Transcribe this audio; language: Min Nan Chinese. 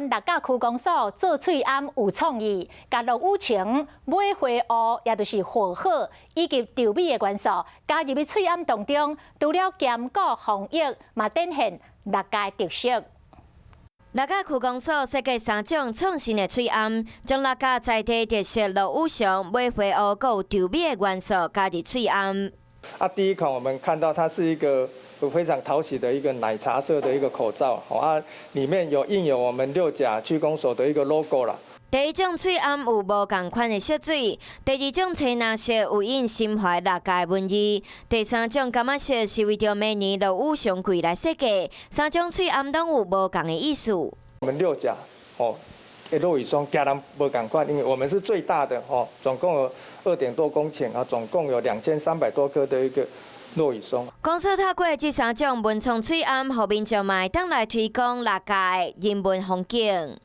六甲區公所做喙罨有創意，共落雨晴、尾花烏，也就是火鶴以及豆米的元素加入去喙罨當中，除了兼顧防疫，嘛展現六甲的特色。六甲區公所設計三種創新的喙罨，將六甲在地特色落雨松、尾花烏閣有豆米的元素加入喙罨。啊，第一款我們看到它是一個非常討喜的一個奶茶色的一個口罩，啊，裡面有印有我們六甲區公所的一個 logo 啦。第一種喙罨有無仝款的色水，第二種青藍色有印心懷六甲的文字，第三種柑仔色是為著明年落雨松季來設計。三種喙罨攏有無仝的意思。我們六甲哦，落羽松佮人無仝款，因為我們是最大的哦，總共有2點多公頃啊，總共有2300多棵的一個落羽松。公所透過這三種文創喙罨，予民眾嘛會當來推廣六甲的人文風景。